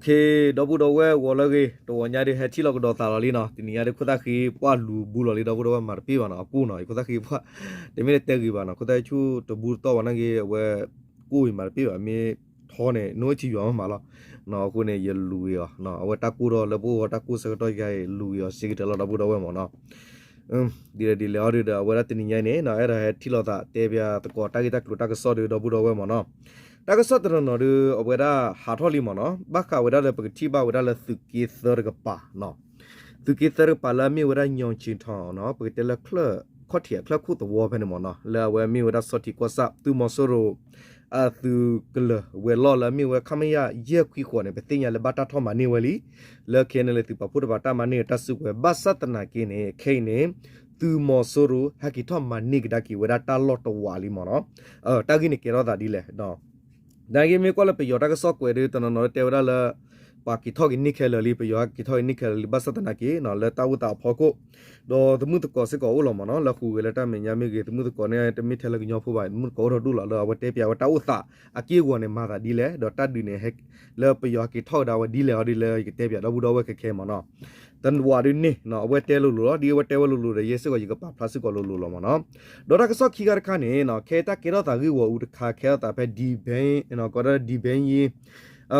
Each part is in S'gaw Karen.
ခ့ ဒီပုၢ်ဒီဝဲၢ်ဂီၤလၢအဂ့ၤ တဝီညါဒုး ဟဲထံၣ်လီၤကဒီးသးလီၤလံနီၤ, တနံၤညါဒုး ခိၣ်သၣ်ဃ့ပှၢ်လူၤဘူးလီၤလံ ဒီပုၢ်ဒီဝဲၢ် မၤတပ့ၢ်ဘၣ်နီၤ, အကိၣ်နီၤ, ယခိၣ်သၣ်ဃ့ပှၢ် တမ့ၢ်လၢတဲဂ့ၤဘၣ်နီၤ, ခိၣ်သၣ်ဆူၣ်တဘူးတတီၢ်ဘၣ်နာ်က့ အဝဲကိၣ်အံၤမၤတပ့ၢ်ဘၣ် မ့ၢ်ထီန့ၣ် နိဆံယွၤမ့ၢ်မၤလီၤ, အဃိန့ၣ် ယလူၤဂ့ၤအီၤ, အဝဲတၢ်ကိၢ်ထီၣ်လၢပအိၣ်ဝဲတၢ်ကိၢ်ဆၢကတီၢ်ယါအံၤ လူၤဂ့ၤအီၤ စ့ကတၢၢ်လီၤ ဒီပုၢ်ဒီဝဲၢ်မ့ၢ်နီၤ. ဒ်လဲၣ်ဒ်လဲၣ်အီၤဒုးဒီး အဝဲဒၣ်တနံၤညါအံၤန့ၣ် အဲၣ်ဒိးဟဲထံၣ်လိာ်သးတဲပၠးသကိးတၢ်ဂ့ၢ်တၢ်ကျိၤတၢ်ကစီၣ်ဒုး ဒီပုၢ်ဒီဝဲၢ်မ့ၢ်နီၤ, တၢ်ကစီၣ်တနီၤနီၤဒုး အဝဲဒၣ်ဟးထီၣ်လံမ့ၢ်နီၤ, ဘၣ်ဃးဝဲဒၣ်လၢပကထံၣ်ဘၣ်ဝဲဒၣ်လၢသုးက့သၢတကပၤနီၤ, သုးက့သၢတကပၤလၢအမ့ၢ်ဝဲဒၣ် ညီၣ်ဆံထီၣ်နီၤ, ပကတဲလၢချၢၣ်ခီၣ်ထံးအချၢၣ်ခိၣ်သဝီဖဲန့ၣ်မ့ၢ်နီၤ, လၢအဝဲမ့ၢ်ဝဲဒၣ်ဆီထံးကီၢ်ဆၣ် သုးမီၤစိရိၤ အသုးကလၢၤဝဲၤလီၢ်လၢအမ့ၢ်ဝဲ ခမရ ယဲၢ်ခွံဃိးန့ၣ် ပသ့ၣ်ညါလၢဘၣ်တၢ်ထီၣ်မၤန့ၢ်ဝဲလံ, လၢ KNLA သုးပာ်ဖှိၣ်တကပၤတၢ်မၤန့ၢ်တၢ်စုကဝဲၤ ဘၣ်ဆၣ်သနာ်က့န့ၣ် ခဲအံၤန့ၣ် သုးမီၤစိရိၤဟဲက့ၤထီၣ်မၤန့ၢ်ကဒါက့ၤဝဲဒၣ်တၢ်လီၢ်တဝးလံမ့ၢ်နီၤ, တၢ်ဂ့ၢ်န့ၣ်ကဲထီၣ်သးဒ်လဲၣ် နာ်က့မ့ၢ်ကွၢ်လၢပယီၤတၢ်ကစီၣ်ကွဲးဒုးတနီၤနီၤလၢတဲဝဲဒၣ်လၢ ပှၤက့ၤထီၣ်က့ၤန့ၢ်ခဲလၢာ်လံ, ပယီၤက့ၤထီၣ်က့ၤန့ၢ်ခဲလၢာ်လံ ဘၣ်ဆၣ်သနာ်က့ လၢတၢ်အိၣ်သးအဖီခိၣ် ဒီးသမုၣ်သကိးစ့ၢ်ကီးအိၣ်လီၤမ့ၢ်နီၤ, လၢဟူးဂဲၤလၢတၢ်မဲာ်ညါမ့ၢ်ဂ့ၤ, သမုၣ်သကိးန့ၣ် တမ့ၢ်ထဲလၢကညီဖိဘၣ်, သမုၣ်သကိးအိၣ်ထီၣ်ဒူၣ်လီၤလၢအဝဲတဲပၠးဝဲတၢ်အိၣ်သးအက့ၢ်အဂီၤန့ၣ် မၤသးဒ်လဲၣ်, ဒီးတၢ်ဒုးန့ၣ် လၢပယီၤဟဲက့ၤထီၣ်ကဒါဝဲဒ်လဲၣ်အီၤဒ်လၢယကတဲပၠးဒီပုၢ်ဒီဝဲၢ်ခဲခဲမ့ၢ်နီၤ, တဝးဒုးန့ၣ် အဝဲတဲလိၤလိၤလီၤ, ဒ်အဝဲတဲဝဲလိၤလိၤဒီး ယဲစ့ၢ်ကီးယကပာ်ဖျါစ့ၢ်ကီးလိၤလိၤလီၤမ့ၢ်နီၤ, ဒီးတၢ်ကစီၣ်ခံခါတခါန့ၣ် ခဲအံၤတၢ်ကဲထီၣ်သးဂ့ၢ်ဂီၢ်အူတခါ ခဲအံၤသးဖဲ ဒဘဲ ကီးဒၣ် ဒဘဲယ့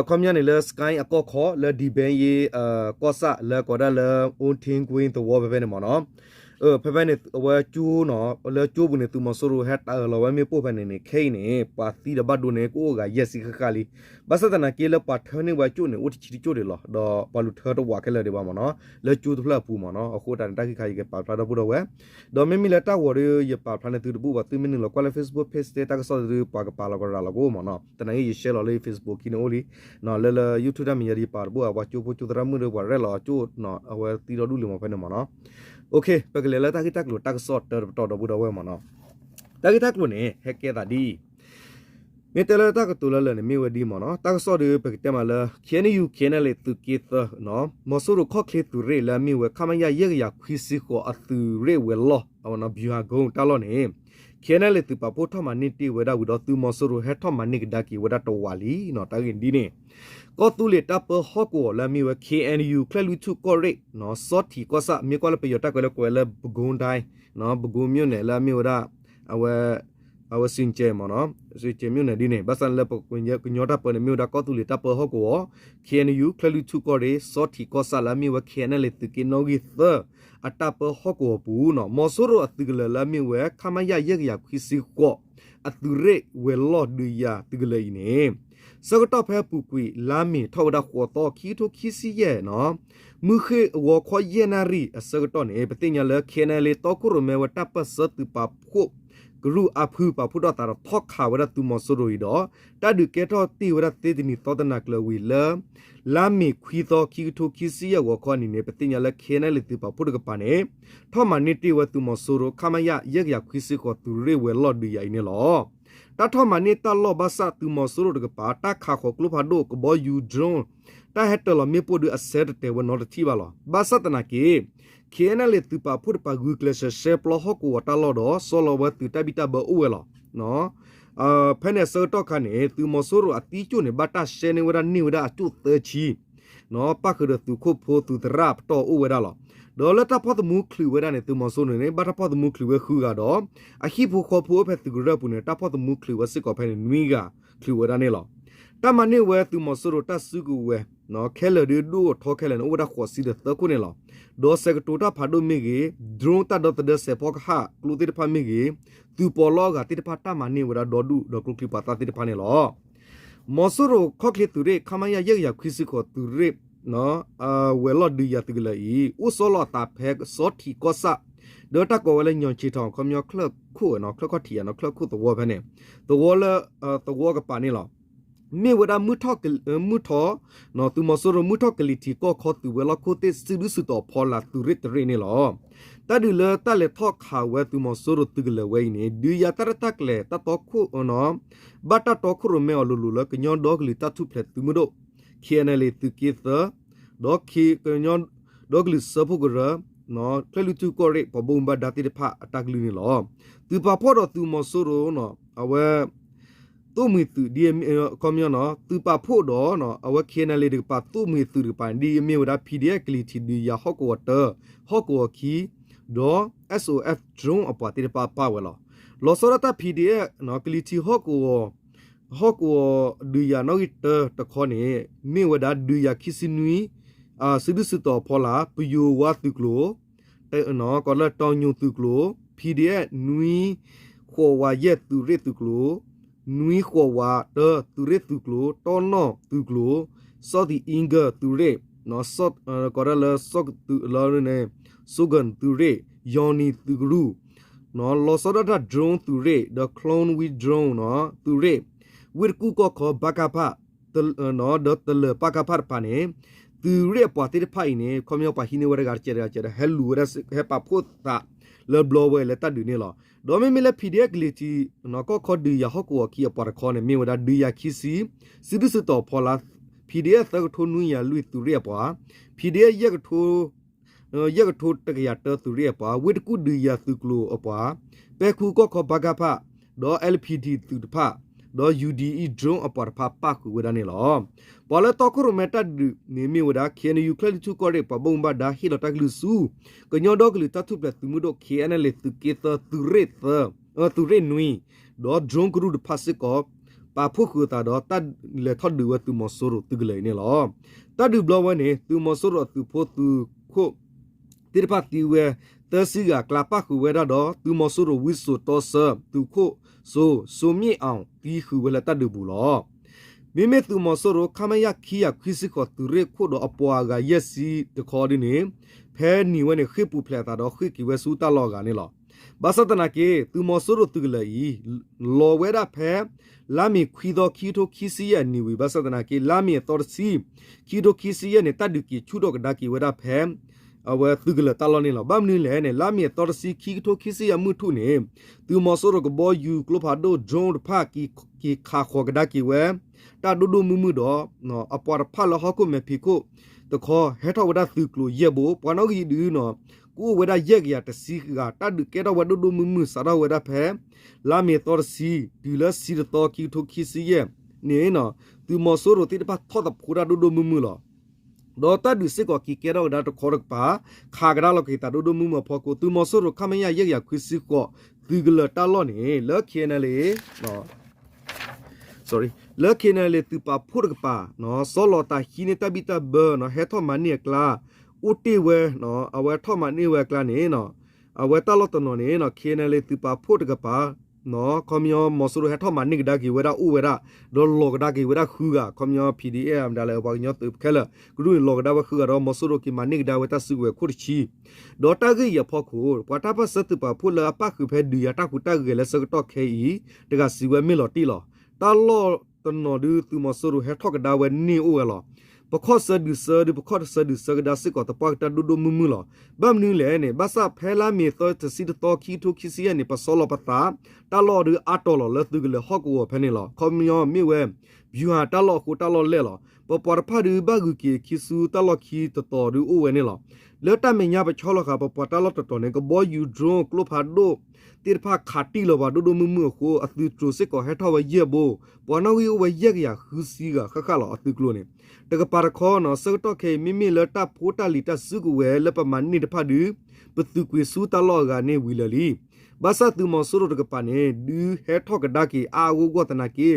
ခီပညီန့ၣ်လၢ Sky အကီၢ်ခီ လၢ ဒဘဲယ့ ကီၢ်ဆၣ်လၢကိးဒၣ်လၢ အိထ့ကွ့သဝီဖဲဖဲန့ၣ်မ့ၢ်နီၤ, ဖဲဖဲန့ၣ် အဝဲကၠိနီၤ လၢကၠိပူၤန့ၣ် သုးမီၤစိရိၤဟဲတၢ်အၢၣ်လီၤဝဲမ့ၣ်ပိၢ်ဖဲန့ၣ်န့ၣ် ခဲအံၤန့ၣ် ပှၤသံဒီးဘၣ်ဒိန့ၣ် ကအိၣ်ဂၤယဲၢ်ဆံဃၣ်ဃၣ်လံ, ဘၣ်ဆၣ်သနာ်က့လၢပှၤထၢန့ၢ်ဝဲကၠိန့ၣ် အိၣ်တဆံတကၠိန့ၣ်လီၤ, ဒီးပှၤလူၤထၢတဝးခဲလၢာ်ဒံးဘၣ်မ့ၢ်နီၤ, လၢကၠိတဖျၢၣ်အပူၤမ့ၢ်နီၤ, အဃိတၢ်န့ၣ် တၢ်ဂ့ၢ်ခါယကပာ်ဖျါဒီပုၢ်ဒီဝဲၢ် ဒီးမ့မ့ၢ်လၢတၢ်ဂီၤဒီး ယပာ်ဖျါန့ၢ်သုတဘူၣ်ဘၣ်, သုမ့ၢ်နုာ်လီၤကွၢ်လၢ Facebook Page တဲတၢ်ကစီၣ်သု ပှၤကပာ်လီၤကရၤလီၤကအိၣ်မ့ၢ်နီၤ, သနာ်က့ယ share လီၤလၢ Facebook ခံန့ၣ်အိၣ်လံ, လၢလၢ YouTube တၢ်မဲာ်ညါဒီးယပာ်တဘူၣ်ဘၣ်, ပှၤကၠိဖိကၠိသရၣ်မုၣ်ဒီးပှၤရဲၣ်လီၤကၠိ အဝဲသံဒီဒူၣ်လံမ့ၢ်ဖဲန့ၣ်မ့ၢ်နီၤ, ပကလဲၤလၢတၢ်ဂ့ၢ်တၢ်ကျိၤတၢ်ကစီၣ်တၢတပတီၢ်ဒီပုၢ်ဒီဝဲၢ်မ့ၢ်နီၤ, တၢ်ဂ့ၢ်တၢ်ကျိၤန့ၣ် ဟဲကဲသးဒ်အံၤ မ့ၢ်တဲလၢတၢ်ကတိၤလၢလၢာ်န့ၣ် မ့ၢ်ဝဲဒ်မ့ၢ်နီၤ, တၢ်ကစီၣ်ဒီး ပကတဲမးလၢ KNU KNLA သုးက့သၢ မီၤစိရိၤခီၣ်ချ့သုးရ့ၣ်လၢအမ့ၢ်ဝဲ ခမရ ယဲၢ်ကယၤခွံဆံဃိး အသုးရ့ၣ်ဝဲၤလီၢ် ဗျူဟာကုန်း တၢ်လီၢ်န့ၣ် KNLA သုးပာ်ဖှိၣ်ထီၣ်မၤန့ၢ်တ့ၢ်ဝဲဒၣ်ဝံၤဒီး သုးမီၤစိရိၤဟဲထီၣ်မၤန့ၢ်ကဒါက့ၤဝဲဒၣ်တဝးလံနီၤ, တၢ်ဂ့ၢ်ဒ်န့ၣ် ကီၢ်သူလ့ၤတၢ်ပၢဟီၣ်ကဝီၤလၢအမ့ၢ်ဝဲ KNU ချဲၣ်လွံၢ်ထူၣ်ကီၢ်ရ့ၣ် ဆီထံးကီၢ်ဆၣ် မ့ၢ်ကွၢ်လၢပယီၤတၢ်ကွဲးလၢကွဲးလၢ ပဲခူးတိုင်း ပဲခူးမြို့နယ် လၢအမ့ၢ်ဝဲဒၣ် အဝဲ အဝဲစံၣ်ကဲၤမ့ၢ်နီၤ, စံၣ်ကဲၤ မြို့နယ် ဒ်န့ၣ် ဘၣ်ဆၣ်လၢပကညီတၢ်ပၢန့ၣ် မ့ၢ်ဝဲဒၣ်ကီၢ်သူလ့ၤတၢ်ပၢဟီၣ်ကဝီၤ KNU ချဲၣ်လွံၢ်ထူၣ်ကီၢ်ရ့ၣ် ဆီထံးကီၢ်ဆၣ်လၢအမ့ၢ်ဝဲ KNLA သုးက့နီၣ်ဂံၢ်သၢ အတၢ်ပၢဟီၣ်ကဝီၤပူၤနီၤ မီၤစိရိၤအသုးကလၢၤလၢအမ့ၢ်ဝဲ ခမရ ယဲၢ်ကယၤခွံဆံဃိး အသုးရ့ၣ်ဝဲၤလီၢ်ဒုးယၤသုးကလၢၤအံၤန့ၣ် ဆၢကတီၢ်ဖဲအပူၤကွံာ် လါမ့ၤထီၣ်ဝဲဒၣ်ဃိးသီ ခံကထိခံဆံယဲၢ်နီၤ မုၢ်ဃ့ၢ်အဂီၤခီယဲၢ်နၣ်ရံၣ်အဆၢကတီၢ်န့ၣ် ပသ့ၣ်ညါလၢ KNLA တီခိၣ်ရိၣ်မဲဝဲတၢ်ပၢၢ်ဆၢသုးပာ်ဖှိၣ် ကရူၢ်အါဖုပာ်ဖှိၣ်ထီၣ်သးဒီးထီၣ်ခးဝဲဒၣ်သုးမီၤစိရိၤအံၤဒီး တၢ်ဒုးကဲထီၣ်တ့ၢ်ဝဲဒၣ်သ့တနံၤသီတနၤကျၢၤဝံၤလၢ လါမ့ၤခွံသီ ခံကထိခံဆံယဲၢ်ဂီၤခီအနံၤန့ၣ် ပသ့ၣ်ညါလၢ KNLA သုးပာ်ဖှိၣ်တကပၤန့ၣ် ထီၣ်မၤန့ၢ်တ့ၢ်ဝဲသုးမီၤစိရိၤ ခမရ ယဲၢ်ကယၤခွံဆံဃိး သုးရ့ၣ်ဝဲၤလီၢ်ဒုးယၤအံၤန့ၣ်လီၤ. တၢ်ထီၣ်မၤန့ၢ်တၢ်လီၢ်ဘၣ်ဆၣ် သုးမီၤစိရိၤတကပၤ တၢ်ခးဃီၤကျိဖးဒိၣ် ကဘီယူၤ drone တၢ်ဟဲတၢၤလီၤမ့ၣ်ပိၢ်ဒုးအစဲတတဲာ်ဝဲနီတထံၣ်ဘၣ်လီၤ. ဘၣ်ဆၣ်သနာ်က့ KNLA သုးပာ်ဖှိၣ်တကပၤ ဂုာ်ကျဲးစၢးရှဲပျီဟီၣ်ကဝီၤတၢ်လီၢ်ဒီး ဆီလီၤဝဲသုးတၢ်ဘံၣ်တၢ်ဘၢအိၣ်ဝဲလီၤ. ဖဲန့ၣ်အဆၢကတီၢ်ခါန့ၣ် သုးမီၤစိရိၤအသံကၠိၣ်န့ၣ် ဘၣ်တၢ်ရှဲန့ၢ်ဝဲဒၣ်န့ၢ်ဝဲဒၣ်အကၠိၣ်သၢဆံ ပၣ်ဃုာ်ဒီးသုးခိၣ်ဖိသုးသရၣ်ပတီၢ်အိၣ်ဝဲဒၣ်လီၤ. ဒီးလၢတၢ်ဖီၣ်သမူချုးဝဲဒၣ်န့ၣ် သုးမီၤစိရိၤန့ၣ် ဘၣ်တၢ်ဖီၣ်သမူချုးဝဲဃုဂၤဒီး အဟံၣ်ဖိဃီဖိအိၣ်ဖဲသုးကရၢၢ်ပူၤန့ၣ် တၢ်ဖီၣ်သမူချုးဝဲစ့ၢ်ကီးဖဲန့ၣ် နွံဂၤ ချုးဝဲဒၣ်န့ၣ်လီၤ. တၢ်မၤန့ၢ်ဝဲသုးမီၤစိရိၤတၢ်စုကဝဲၤ ခဲလၢာ်ဒုးဒိၣ်ထီခဲလၢာ်န့ၣ် အိၣ်ဝဲဒၣ်ဃိးဆံဒီးသၢခိၣ်န့ၣ်လီၤ. ဒီးစဲးကတိၤတၢ်ဖးဒိၣ်မ့ၢ်ဂ့ၤ, drone တၢ်ဒီသဒၢစဲးဖီကဟၣ်ကျိသ့ၣ်တဖၣ်မ့ၢ်ဂ့ၤ, သုးပီးလီအဂၤသ့ၣ်တဖၣ်တၢ်မၤန့ၢ်ဝဲဒၣ်ဒီဒူၣ်ဒီးကျိချံမျိာ်သၣ်သ့ၣ်တဖၣ်န့ၣ်လီၤ. မီၤစိရိၤခီၣ်ချ့သုးရ့ၣ် ခမရ ယဲၢ်ကယၤခွံဆံဃိး သုးရ့ၣ် ဝဲၤလီၢ်ဒုးယၤသုးကလၢၤအံၤ အိၣ်ဆီလီၤအသးဖဲဆီထံးကီၢ်ဆၣ် ဒီးတၢ်ကိးဝဲလၢ ညီၣ်ဆံးထီၣ် ခီပညီချၢၣ်ခိၣ်နီၤ ချၢၣ်ခီၣ်ထံးနီၤ ချၢၣ်ခိၣ်သဝီဖဲန့ၣ် သဝီလၢ သဝီကပၤန့ၣ်လီၤ. မ့ၢ်ဝဲဒၣ်မုၢ်ထီၣ် မုၢ်ထီၣ် သုးမီၤစိရိၤမုၢ်ထီၣ်ကလံၤထံးကီၢ်ခီသုးဝဲၤလီၢ်ခိၣ်သ့ၣ် စုဒုၣ်စုတီၤဖီလာ်သုးရ့ၣ်တရ့ၣ်န့ၣ်လီၤ. တၢ်ဒုးလၢတၢ်လဲၤထီၣ်ခးဝဲသုးမီၤစိရိၤသုးကလၢၤဝဲအံၤန့ၣ် ဒုးယၤတၢ်ရဲၣ်တၢ်ကျဲၤတၢ်တီခိၣ် ဘၣ်တၢ်တီခိၣ်ရိၣ်မဲအီၤလိၤလိၤလၢ ကညီဒီကလုာ်တၢ်ထူၣ်ဖျဲးသုးမုၢ်ဒိၣ် ခ့ၣ်အဲၣ်အဲၣ်လ်အ့ သုးက့သၢ ဒီး ကညီဒီကလုာ်စၢဖှိၣ်ကရၢ ချဲၣ်လွံၢ်ထူၣ်ကီၢ်ရ့ၣ် ပှၤဘၣ်မူဘၣ်ဒါသ့ၣ်တဖၣ်အတၢ်ကလုၢ်န့ၣ်လီၤ. သုးပာ်ဖှိၣ်ဒီးသုးမီၤစိရိၤ အဝဲ သိၣ်မှံၤသုးဒ် ခီပညီနီၤ သုးပာ်ဖှိၣ်ဒီး အဝဲ K N L A တကပၤ သိၣ်မှံၤသုးတကပၤန့ၣ် ဒ်အမ့ၢ်ဝဲဒၣ် P D F ကလံၤထံးဒုးယၤဟီၣ်ကဝီၤတၢ ဟီၣ်ကဝီၤခံ ဒီး S O F drone အပှၤသ့ၣ်တဖၣ်ပာ်ဝဲလီၤ. လီၤဆီဒၣ်တၢ် P D F ကလံၤထံးဟီၣ်ကဝီၤ ဟီၣ်ကဝီၤဒုးယၤနီၣ်ဂံၢ်တၢတခီန့ၣ် မ့ၢ်ဝဲဒၣ်ဒုးယၤခံဆံနွံ စုဒုၣ်စုတီၤဖီလာ် ပယိၤဝါသုးကျိၤ ကီးလၢတီညိၣ်သုးကျိၤ P D F နွံဃိးဝးယဲၢ်သုးရ့ၣ်သုးကျိၤ နွံဃိးဝးတၢသုးရ့ၣ်သုးကျိၤ တီနီၣ်သုးကျိၤ စီၣ်သံးအံကၢသုးရ့ၣ် ကီးဒၣ်လၢ စီၣ်ကသုးလၢ စိဂၢၢ်သုးရ့ၣ် ယီၤနံၤသုးကရူၢ် လီၤဆီဒၣ်တၢ် drone သုးရ့ၣ် ဒီး clone wing drone သုးရ့ၣ် ဝ့ၢ်တကူၣ်ကီၢ်ခီ ပကဖ ဒီးတလၢၤ ပကဖ တဖၣ်န့ၣ် သုးရ့ၣ်အပှၤသ့ၣ်တဖၣ်အံၤန့ၣ် ခီပညီပှၤဟံးန့ၢ်ဝဲတဂၤတကဲးတဂၤတကဲးဒီး ဟဲလူၤဝဲဒၣ် ဟဲပာ်ဖှိၣ်သးလၢဘျီဝဲလၢတၢ်ဒုးန့ၣ်လီၤ. ဒီးမ့မ့ၢ်လၢ P D F ကလံၤထံး ကီၢ်ခီဒုးယၤဟီၣ်ကဝီၤခံအပှၤတခီန့ၣ် မ့ၢ်ဝဲဒၣ်ဒုးယၤခံဆံ စုဒုၣ်စုတီၤဖီလာ် P D F သၢကထိနွံယၤလွံၢ်သုးရ့ၣ်အပှၤ P D F ယဲၢ်ကထိ ယဲၢ်ကထိတကယၤတၢသုးရ့ၣ်အပှၤ ဝ့ၢ်တကူၣ်ဒုးယၤသုးကျိၤအပှၤ ပဲၢ်ခူကီၢ်ခီ ပကဖ ဒီး L P D သုးတဖၣ် ဒီး U D E drone အပှၤတဖၣ်ပၣ်ဃုာ်ဝဲဒၣ်န့ၣ်လီၤ. ပှၤလၢတီခိၣ်ရိၣ်မဲတၢ်ဒုးန့ၣ်မ့ၢ်ဝဲဒၣ် K N U ချၢၣ်လွံၢ်ထူၣ်ကီၢ်ရ့ၣ် ပှၤဘၣ်မူဘၣ်ဒါဟ့ၣ်လီၤတၢ်ကလုၢ်ဆူ ကညီဒီကလုာ်တၢ်ထူၣ်ဖျဲးသုးမုၢ်ဒိၣ် K N L A သုးက့သၢ သုးရ့ၣ်သၢ သုးရ့ၣ်နွံ ဒီး drone ကရူၢ်တဖၣ်စ့ၢ်ကီး ပာ်ဖှိၣ်ဃုာ်အသးဒီးတၢ်လဲၤထီၣ်ဒုးဝဲသုးမီၤစိရိၤသုးကလၢၤအံၤန့ၣ်လီၤ. တၢ်ဒုးဘျီဝဲန့ၣ် သုးမီၤစိရိၤအသုးဖိသုးခိၣ် သ့ၣ်တဖၣ်သံဝဲ သၢဆံဂၤအကျါ ပၣ်ဃုာ်ဝဲဒၣ်ဒီး သုးမီၤစိရိၤဝံစိာ်တီဆၢ သုးခိၣ်စိ စိမ့ၣ်အီၣ် သံဃုာ်ဝဲလၢတၢ်ဒုးပူၤလီၤ. မ့မ့ၢ်သုးမီၤစိရိၤ ခမရ ခံကယၤခွံဆံဃိးသုးရ့ၣ်ခိၣ်ဒီးအပှၤအဂၤယဲၢ်ဆံတခီဒ်န့ၣ် ဖဲနံၤဝဲန့ၣ် ဃ့ၢ်ပူၤဖျဲးအသးဒီးဃ့ၢ်က့ၤဝဲဆူတၢ်လီၢ်အဂၤန့ၣ်လီၤ. ဘၣ်ဆၣ်သနာ်က့ သုးမီၤစိရိၤသုးကလၢၤအံၤ လီၤဝဲဒၣ်ဖဲ လါမ့ၤခွံသီ ခံကထိခံဆံယဲၢ်နံၤဝံၤ ဘၣ်ဆၣ်သနာ်က့ လါမ့ၤအသီတဆံ ခံကထိခံဆံယဲၢ်န့ၣ် တၢ်ဒုးက့ၤဆူၣ်ထီၣ်ကဒါက့ၤဝဲဒၣ်ဖဲ အဝဲသုးကလၢၤတၢ်လီၢ်န့ၣ်လီၤ. ဘၣ်မနုၤလဲၣ်န့ၣ် လါမ့ၤအသီတဆံ ခံကထိခံဆံယဲၢ်မုၢ်ထူၣ်န့ၣ် သုးမီၤစိရိၤကဘီယူၤကျိဖးဒိၣ် drone တဖၣ် က့ၤခးဃီၤကဒါက့ၤဝဲ တၢ်ဒိၣ်ဒိၣ်မုၢ်မုၢ်ဒီး အပှၤတဖၣ်လၢဟီၣ်ခိၣ်မဲာ်ဖံးခိၣ်တခီ ဟဲထီၣ်ဝဲဒၣ်သုးကျိၤယဲၢ်ဘိ ပှၤနီၣ်ဂံၢ်ဒုး ကအိၣ်ဝဲဒၣ်ယဲၢ်ကယၤတဆံဂၤ တၢ်ဒုးကဲထီၣ်ဝဲဒိၣ်ဒိၣ်မုၢ်မုၢ် စးထီၣ်ဝဲဒၣ်ဖဲ လါမ့ၤသီတဆံ တုၤလၢဆံတသီ ခံကထိခံဆံယဲၢ်န့ၣ် သုးမီၤစိရိၤသ့ၣ်တဖၣ်ထီၣ်သဖှိတၢ်ဒိၣ်ဒိၣ်မုၢ်မုၢ်လီၤ. ဒီးတၢ်ဒုးစ့ၢ်ကီးက့ၤကဲထီၣ်ကဒါတခီတကပၤ ခးကဒါလီၤက့ၤသးဒိၣ်ဒိၣ်မုၢ်မုၢ်အဖီခိၣ် သုးမီၤစိရိၤ ခမရ ယဲၢ်ကယၤခွံဆံဃိး သုးကလၢၤတၢ်လီၢ်န့ၣ် လၢ K N L A လၢ K N L A သုးပာ်ဖှိၣ်တကပၤ စီလီၤသးဟံးန့ၢ်တၢ်ဘံၣ်တၢ်ဘၢ ဟဲထီၣ်မၤန့ၢ်အကျါ အိၣ်တ့ၢ်ဝဲ အဝဲထီၣ်မၤန့ၢ်ဝဲအကျါန့ၣ် အဝဲတၢ်လီၢ်တနီၤန့ၣ် K N L A သုးပာ်ဖှိၣ်တကပၤ ခီပညီမီၤစိရိၤဟဲထီၣ်မၤန့ၢ်ကဒါက့ၤဝဲဒၣ်အိၣ်ဝဲဒၣ် ဒီးလီၤကဒါက့ၤဝဲဒၣ်ဃုဂၤ ခီပညီ P D F မတၤလဲၣ် ပှၤကညီသုးခဲလၢာ် ကရူၢ်န့ၣ် လီၤကဒါဝဲဃုဂၤဒီး မီၤစိရိၤက့ၤမၤန့ၢ်ကဒါဝဲတၢ်စုကဝဲၤခိၣ်တဆံ ဒီးတၢ်ဂ့ၢ်အံၤအဖီခိၣ် ပှၤတၢ်ပၢၢ်ဆၢသုးပာ်ဖှိၣ်လၢအပၣ်ဃုာ်ဖဲဒုးယၤတၢ်ဟူးတၢ်ဂဲၤလၢဆၢကတီၢ်ခဲအံၤ တဂၤစံးဝဲမ့ၢ်လီၤတံၢ်လီၤ. တၢ်လီၢ်တနီၤဒုးသုးမီၤစိရိၤဟဲထီၣ်ကဒါဝဲန့ၢ်အိၣ်ဝဲလီၤ. ပခီၣ်ဆၢဒုးဆၢဒုး ပခီၣ်တဆၢဒုးဆၢကဒါစ့ၢ်ကီးသပှၢ်ကတၢၢ်ဒိၣ်ဒိၣ်မုၢ်မုၢ်လီၤ. ဘၣ်မနုၤလဲၣ်န့ၣ် ဘၣ်ဆၣ်ဖဲလါမ့ၤသီတဆံတသီ ခံကထိခံဆံယဲၢ်န့ၣ် ပစီလီၤပသး တၢ်လီၢ်ဒုးအါတီၤလီၤလၢသုးကလၢၤဟီၣ်ကဝီၤဖဲန့ၣ်လီၤ. ခီပညီမ့ၢ်ဝဲ ဗျူဟာ တၢ်လီၢ်အဃိတၢ်လီၢ်လဲၢ်လီၤ. ပပှၤတဖၣ်ဒုးဘၣ်ဂုၤက့ၤခံဆူတၢ်လီၢ်ခံတတီၤဒုးအိၣ်ဝဲန့ၣ်လီၤ. လၢတၢ်မဲာ်ညါပဆီလီၤဃာ် ပပှၤတၢ်လီၢ်တတီၤန့ၣ် ကဘီယူၤ drone ကျိဖးဒိၣ်သ့ၣ်တဖၣ်ခးတံၢ်လီၤပှၤဒိၣ်ဒိၣ်မုၢ်မုၢ်အဃိ အသုးကျိၤစ့ၢ်ကီးဟဲထီၣ်ဝဲယဲၢ်ဘိ ပှၤနီၣ်ဂံၢ်အိၣ်ဝဲယဲၢ်ကယၤဃုဆံဂၤဃၣ်ဃၣ်လီၤ အသုးကျိၤန့ၣ် တကပၤတခီနီၤ ဆၢကတီၢ်ခဲအံၤ မ့မ့ၢ်လၢတၢ်ဖိတၢ်လံၤတၢ်စုကဝဲၤလၢပမၤန့ၢ်တဖၣ်ဒုး ပသုးကွံာ်ဆူတၢ်လီၢ်အဂၤန့ၣ်ဝံၤလၢာ်လံ. ဘၣ်ဆၣ်သုးမီၤစိရိၤတကပၤန့ၣ် ဒုးဟဲထီၣ်ကဒါက့ၤအါအါဂီၢ်ဂီၢ်သနာ်က့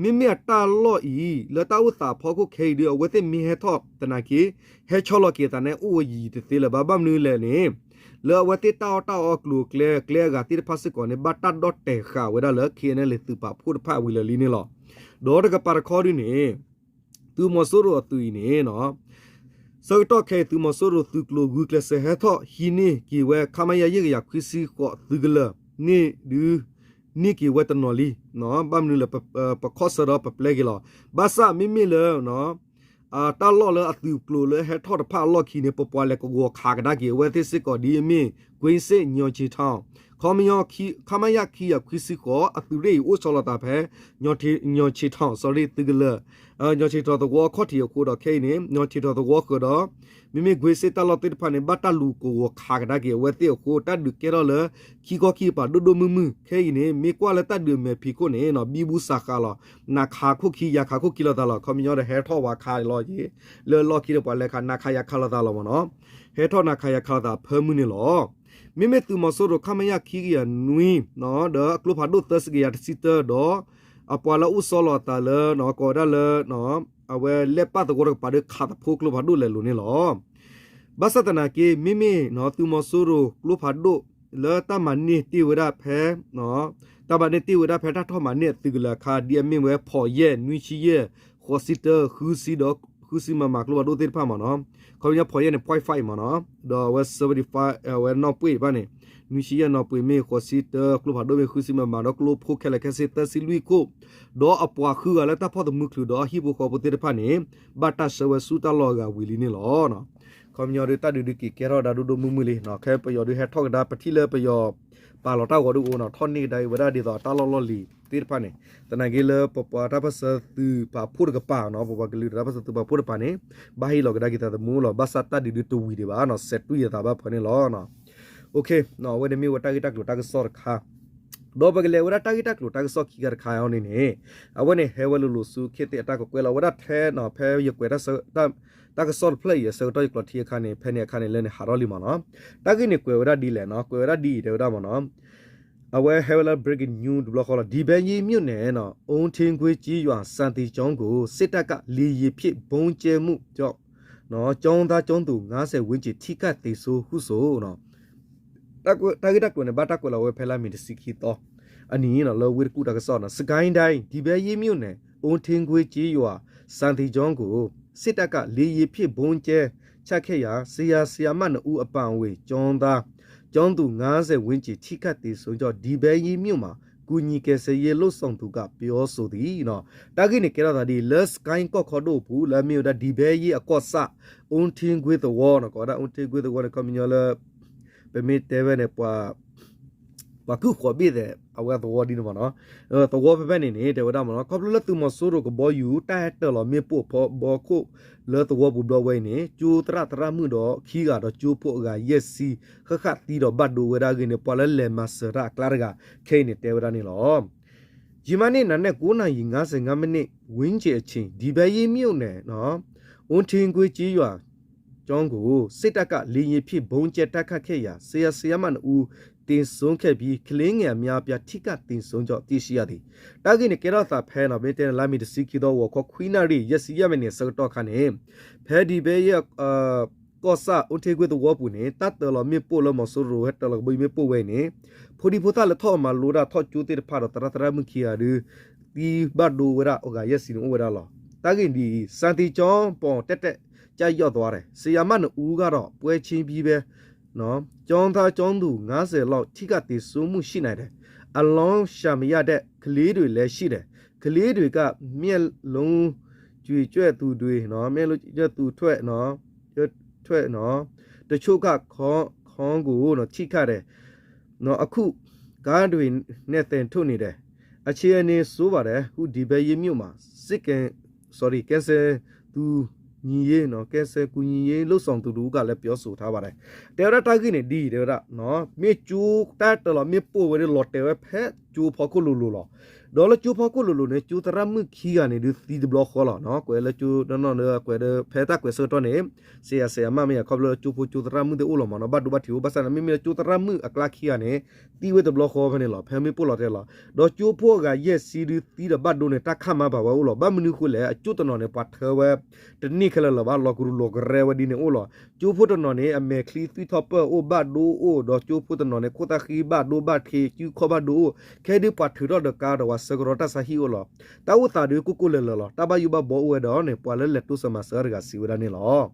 မ့မ့ၢ်အတၢ်လီၢ်အံၤ လၢတၢ်အိၣ်သးအဖီခိၣ်ခဲအံၤဒုး အဝဲသ့ၣ်မ့ၢ်ဟဲထီၣ်သနာ်က့ ဟဲဆီလီၤက့ၤအသးန့ၣ်အိၣ်ဝဲယံာ်ယံာ်တသ့လၢၤဘၣ် ဘၣ်မနုၤလဲၣ်န့ၣ် လၢအဝဲသ့ၣ်တၢ်အီၣ်တၢ်အီအကျိၤအကျဲ ကျဲအဂၤသ့ၣ်တဖၣ်စ့ၢ်ကီးန့ၣ် ဘၣ်တၢ်ဒီၣ်တဲာ်ဃာ်ဝဲဒၣ်လၢ K N L A သုးပာ်ဖှိၣ်တဖၣ်ဝံၤလၢာ်လံန့ၣ်လီၤ. ဒီးတကပၤတခီဒုးန့ၣ် သုးမီၤစိရိၤအသုးအံၤန့ၣ် ဆၢကတီၢ်ခဲအံၤ သုးမီၤစိရိၤသုးကျိၤဂုာ်ကျဲးစၢးဟဲထီၣ်ဟံးန့ၢ်က့ၤဝဲ ခမရ ယဲၢ်ကယၤခွံဆံဃိး သုးကလၢၤန့ၣ်ဒုး န့ၢ်က့ၤဝဲတနီၤလံ ဘၣ်မနုၤလဲၣ် ပခီၣ်ဆၢဒီးပပျဲက့ၤလီၤ. ဘၣ်ဆၣ်မ့မ့ၢ်လၢ တၢ်လီၢ်လၢအသုးကျိၤလၢဟဲထီၣ်တဖၣ်အလီၢ်ခံန့ၣ် ပပှၤလဲၤကဝီၤခးကဒါက့ၤအဝဲသ့ၣ်စ့ၢ်ကီးဒ်အမ့ၢ် ကွ့စ့ၣ်ညီၣ်ဆံးထီၣ် ခီပညီ ခမရ ခံကယၤခွံဆံဃိး အသုးရ့ၣ်အံၤအိၣ်ဆီလီၤသးဖဲ ညီၣ်ဆံးထီၣ် sorry သုးကလၢၤ ညီၣ်ဆံးထီၣ်သဝီခီၣ်ထံးအဃိဒီးခဲအံၤန့ၣ် ညီၣ်ဆံးထီၣ်သဝီဃၢၤဒီး မ့မ့ၢ်ကွ့စ့ၣ်တၢ်လီၢ်သ့ၣ်တဖၣ်န့ၣ် ဘၣ်တၢ်လူၤကဝီၤခးကဒါက့ၤအဝဲသ့ၣ်အဃိ တၢ်ဒုးကဲထီၣ်လၢ ခံခီခံကပၤဒိၣ်ဒိၣ်မုၢ်မုၢ် ခဲအံၤန့ၣ် မ့ၢ်ကွၢ်လၢတၢ်ဒုးအမဲာ်ဖံးခိၣ်န့ၣ်နီၤ ဘံဘူစးဃးလီၤ နးခးခိၣ်ခံ ယၤခးခိၣ်ခံလိာ်သးလီၤ ခီပညီဒီးဟဲထီၣ်ဝးခးလီၤက့ၤ လၢလီၢ်ခံဒီးပှၤလဲၤခး နးခးယၤခးလိာ်သးလီၤမ့ၢ်နီၤ ဟဲထီၣ်နးခးယၤခးလိာ်သးဖၢမုၢ်န့ၣ်လီၤ မ့မ့ၢ်သုးမီၤစိရိၤ ခမရ ခံကယၤနွံ ဒီးကျိဖးဒိၣ်သၢဆံကယၤတဆံတၢဒီး အပှၤလၢအအိၣ်ဆီလီၤအသးလၢ ကိးဝဲဒၣ်လၢ အဝဲလဲၤပာ်သဝီတကပၤဒီးခးသဖိကျိဖးဒိၣ်လဲၤလိၤန့ၣ်လီၤ ဘၣ်ဆၣ်သနာ်က့ မ့မ့ၢ်သုးမီၤစိရိၤကျိဖးဒိၣ် လၢတၢ်မၤန့ၢ်တ့ၢ်ဝဲဒၣ်ဖဲ တၢ်မၤန့ၢ်တ့ၢ်ဝဲဒၣ်ဖဲတၢ်ထီၣ်မၤန့ၢ်အသုးကလၢၤအခါ ဒ်အမ့ၢ်ဝဲဖီၣ်ယဲၢ် နွံဆံယဲၢ် ဃိးဆံတၢ ဃုဆံဒီး ဃုဆံမမၤကျိဖးဒိၣ်သ့ၣ်တဖၣ်မ့ၢ်နီၤ ခီပညီဖီၣ်ယဲၢ်န့ၣ် point five မ့ၢ်နီၤ ဒီးအဝဲ seventy five အဝဲနီၣ်ပှ့ၢ်ဘၣ်န့ၣ် နွံဆံယဲၢ်နီၣ်ပှ့ၢ်မ့ၢ် ဃိးဆံတၢ ကျိဖးဒိၣ်မ့ၢ် ဃုဆံမမၤဒီးကျိဖိခဲလၢာ်ခဲဆ့ သၢဆံလွံၢ်ခိၣ် ဒီးအပှၤဃုဂၤလၢတၢ်ဖီၣ်သမူချုးဒီးအဟံၣ်ဖိဃီဖိသ့ၣ်တဖၣ်န့ၣ် ဘၣ်တၢ်ဆှၢဝဲဆူတၢ်လီၢ်အဂၤဝံၤလံန့ၣ်လီၤ ခီပညီဒုးတၢ်ဒုးဒုးက့ၤကဲထီၣ်ဒၣ်ဒိၣ်ဒိၣ်မုၢ်မုၢ်လံ ခဲပယီၤဒုးဟဲထီၣ်ကဒါပထံၣ်လၢပယီၤ ပာ်လီၤတၢ်ဂီၤဒုးအိၣ်နီၤ ထီၣ်န့ၢ်ကဒါက့ၤဝဲဒၣ်ဒ်သိးအတၢ်လီၢ်လီၢ်လံၤသ့ၣ်တဖၣ်န့ၣ် သနာ်က့လၢပပှၤတၢ်ပၢၢ်ဆၢသုးပာ်ဖှိၣ်တကပၤနီၤ ပပှၤကလုာ်တၢ်ပၢၢ်ဆၢသုးပာ်ဖှိၣ်တကပၤန့ၣ် ဘၣ်ဟ့ၣ်လီၤကဒါက့ၤသးသမူလီၤ ဘၣ်ဆၣ်တၢ်ဒုးဒုးတဝံၤဒံးဘၣ်နီၤ စဲးတွံၢ်ယသးဘၣ်ဖဲန့ၣ်လီၤ အဝဲန့ၣ်မ့ၢ်ဝဲတၢ်ဂ့ၢ်တၢ်ကျိၤတၢ်ကစီၣ်တခါ ဒီးပကလဲၤဝဲဒၣ်တၢ်ဂ့ၢ်တၢ်ကျိၤတၢ်ကစီၣ်ခံခါတခါအံၤန့ၣ်န့ၣ် အဝဲန့ၣ်ဟဲဝဲလိၤလိၤဆူခ့သ့ၣ်အတၢ်ကကွဲၢ်လီၤ အဝဲဒၣ်ထဲနီၤ ဖဲယကွဲး တၢ်ကစီၣ်တဖျၢၣ်အံၤအဆၢကတီၢ်ယကျိးထံအခါန့ၣ် ဖဲန့ၣ်အခါန့ၣ်လၢန့ၣ်ဟးထီၣ်လံမ့ၢ်နီၤ တၢ်ဂ့ၢ်န့ၣ်ကွဲးဝဲဒၣ်ဒ်လဲၣ်နီၤ ကွဲးဝဲဒၣ်ဒ်အံၤတဲဝဲဒၣ်မ့ၢ်နီၤ အဝဲဟဲဝဲလၢ breaking news တဘျီဃီလီၤ ဒီပဲယင်းမြို့နယ် အူထ့ကွ့ကျေးရွာ စာသင်ကျောင်းကို စစ်တပ်က လေယာဉ်ဖြင့် ဗုံးကြဲမှုကြောင့် ကျောင်းသားကျောင်းသူ ငါးဆယ်ဝန်းကျင် ထိခိုက်သေဆုံးဟုဆို တၢ်ဂ့ၢ်တၢ်ကျိၤန့ၣ် ဘၣ်တၢ်ကွဲးလီၤဝဲဖဲလါမ့ၤတဆံခံသီ အနံၤလၢဝ့ၢ်တကူၣ်တၢ်ကစီၣ်နီၤ စစ်ကိုင်းတိုင်း ဒီပဲယင်းမြို့နယ် အူထ့ကွ့ကျေးရွာ စာသင်ကျောင်းကို စစ်တပ်က လေယာဉ်ဖြင့် ဗုံးကြဲ ချခဲ့ရာ ဆရာ၊ ဆရာမနှစ်ဦးအပါအဝင် ကျောင်းသား၊ ကျောင်းသူ ငါးဆယ်ဝန်းကျင် ထိခိုက်သေဆုံးကြောင်း ဒီပဲယင်းမြို့မှာ ကူညီကယ်ဆယ်ရေး လုပ်ဆောင်သူက ပြောဆိုသည် တၢ်ဂ့ၢ်န့ၣ်ကဲထီၣ်သးဒ်အံၤ လၢ စစ်ကိုင်း ကီၢ်ခီဒိၣ်အပူၤ လၢအမ့ၢ်ဝဲဒၣ် ဒီပဲယင်း အကီၢ်ဆၣ် အူထ့ကွ့သဝီနီၤ ကိးဝဲဒၣ် အူထ့ကွ့သဝီန့ၣ် ခီပညီလၢ ပမ့ၢ်တဲဝဲန့ၣ် ပှၤ ပှၤကုၢ်ဃိးဘ့ၣ်သဲး အဝဲသဝီဒ်န့ၣ်မ့ၢ်နီၤ သဝီဖဲဖဲန့ၣ်န့ၣ် တဲဝဲဒၣ်မ့ၢ်နီၤ ခီဖျိလၢသုးမီၤစိရိၤကဘီယူၤ တၢ်ဟဲတၢၢ်လီၤမ့ၣ်ပိၢ်ဖီဘီခိၣ်လၢသဝီပူၤဘျီဝဲအံၤန့ၣ် ကၠိသရၣ်သရၣ်မုၣ်ဒီးခံဂၤဒီးကၠိဖိအဂၤယဲၢ်ဆံ ဃၣ်ဃၣ်သံဒီးဘၣ်ဒိဝဲဒၣ်အဂ့ၢ်န့ၣ် ပှၤလၢလဲၤမၤစၢၤတၢ်အကျါတဂၤ ခဲအံၤန့ၣ်တဲဝဲဒၣ်န့ၣ်လီၤ ယမၢ်န့ၣ် နံနက် ကိုးနာရီ ငါးဆယ့်ငါးမိနစ် ဝန်းကျင်အချိန် ဒီပဲယင်းမြို့နယ် အူထ့ကွ့ကျေးရွာ ကျောင်းကို စစ်တပ်က လေယာဉ်ဖြင့် ဗုံးကြဲ တိုက်ခိုက်ခဲ့ရာ ဆရာ၊ ဆရာမနှစ်ဦး သေဆုံးခဲ့ပြီး ကလေးငယ်အများအပြား ထိခိုက်သေဆုံးကြောင်း သိရှိရသည် တၢ်ဂ့ၢ်န့ၣ် ကဲထီၣ်သးဖဲနီၤ မ့ၢ်တဲန့ၣ် လါမ့ၤတဆံခံသီ ဂီၤခီ ခွံနၣ်ရံၣ် ယဲၢ်ဆံယဲၢ်မံးနံး အဆၢကတီၢ်အခါန့ၣ် ဖဲဒံဘဲယဲၢ် ကီၢ်ဆၣ် အိၣ်ထ့ကွ့သဝီပူၤန့ၣ် တၢ်တၢၢ်လီၤမ့ၣ်ပိၢ်လၢမီၤစိရိၤဟဲတၢၢ်လီၤကဘီယူၤမ့ၣ်ပိၢ်ဝဲအံၤန့ၣ် ဖိဒံဖိသၣ်လၢထီၣ်မၤလိတၢ်ထီၣ်ကၠိသ့ၣ်တဖၣ်ဒီး သရၣ်သရၣ်မုၣ်ခံဂၤဒီး သံဘၣ်ဒိဝဲဒၣ် အဂၤယဲၢ်ဆံန့ၣ်အိၣ်ဝဲဒၣ်လီၤ. တၢ်ဂ့ၢ်ဒ်အံၤ စာသင်ကျောင်းပေါ် တက်တက် ကျရောက်သွားတယ်။ ဆရာမနှစ်ဦးကတော့ ပွဲချင်းပြီးပဲ ကျောင်းသားကျောင်းသူ ငါးဆယ် လောက် ထိခိုက်သေဆုံးမှု ရှိနိုင်တယ်။ အလောင်းရှာမရတဲ့ ကလေးတွေလည်း ရှိတယ်။ ကလေးတွေက မျက်လုံး ကြွယ်ကြွယ်သူတွေနော် မျက်လုံးကြွယ်ကြွယ်သူထွက်နော် ထွက်နော် တချို့က ခေါင်း ခေါင်းကိုနော် ထိခိုက်တယ်နော် အခု ကားတွေနဲ့ သယ်ထုတ်နေတယ်။ အခြေအနေ ဆိုးပါတယ်ဟု ဒီပဲယင်းမြို့မှာ စစ်ကင် sorry ကယ်ဆယ်သူညီရေးနော် ကယ်ဆယ်ကူညီရေး လုပ်ဆောင်သူတစ်ဦးကလည်း ပြောဆိုထားပါတယ်. တဲဝဲဒၣ်တၢ်ဂ့ၢ်န့ၣ် ဒ်အံၤ တဲဝဲဒၣ် မ့ၢ်ကၠိတၢ်တၢၢ်လီၤမ့ၣ်ပိၢ်ဝဲဒၣ် လီၤတဲာ်ဝဲဖဲကၠိဖီခိၣ်လိၤလိၤလီၤ. ဒီးလၢကၠိဖီခိၣ်လိၤလိၤန့ၣ် ကၠိသရၣ်မုၣ်ခံဂၤန့ၣ် ဒုးသံတဘျီဃီလီၤ. ကွဲးလၢကၠိနီၢ်နီၢ်လၢ ကွဲးဒီး ဖဲတၢ်ကွဲးဆၢကတီၢ်န့ၣ် ဆရာ ဆရာမ မ့ၢ်ယၤ ခီဖျိလၢကၠိဖိကၠိသရၣ်မုၣ်သ့ၣ်အိၣ်လီၤမ့ၢ်နီၤ ဘၣ်ဒိဘၣ်ထံးအိၣ် ဘၣ်ဆၣ်န့ၣ် မ့မ့ၢ်လၢကၠိသရၣ်မုၣ်အကျါခံဂၤန့ၣ် သံဝဲတဘျီဃီဖဲန့ၣ်လီၤ. ဖဲမ့ၣ်ပိၢ်လီၤတဲာ်လီၤ. ဒီးကၠိဖိအဂၤယဲၢ်ဆံဒုးသံဒီးဘၣ်ဒိန့ၣ် တၢ်ခးမၤဘၣ်ဝဲအိၣ်လီၤ. ဘၣ်မနုၤဃိလဲၣ် အကၠိတနီၤန့ၣ် ပှၤထၢဝဲ တန့ၢ်ခဲလၢာ်လၢၤဘၣ် လီၤကရူၢ်လီၤကရဲဝဲဒ်န့ၣ်အိၣ်လီၤ. ကၠိဖိတနီၤန့ၣ် အမဲာ်ချံသွံၣ်ထီၣ်ပၢၢ်အိၣ် ဘၣ်ဒိအိၣ် ဒီးကၠိဖိတနီၤန့ၣ် ခိၣ်သၣ်ဃံဘၣ်ဒိဘၣ်ထံး စုခီၣ်ဘၣ်ဒိအိၣ် ခဲဒုးပှၤထုးထီၣ်ဒီးကါဒီးဝဲဆၢကရီတၢ်ဆါဟံၣ်အိၣ်လီၤ. တၢ်အိၣ်သးဒုးကိၢ်ကိၢ်လၢၤလၢၤလီၤ. တၢ်ဘၣ်ယိၣ်ဘၣ်ဘှီအိၣ်ဝဲဒီးန့ၣ် ပှၤလၢလဲၤတိစၢၤမၤစၢၤတဂၤစံးဝဲဒၣ်န့ၣ်လီၤ.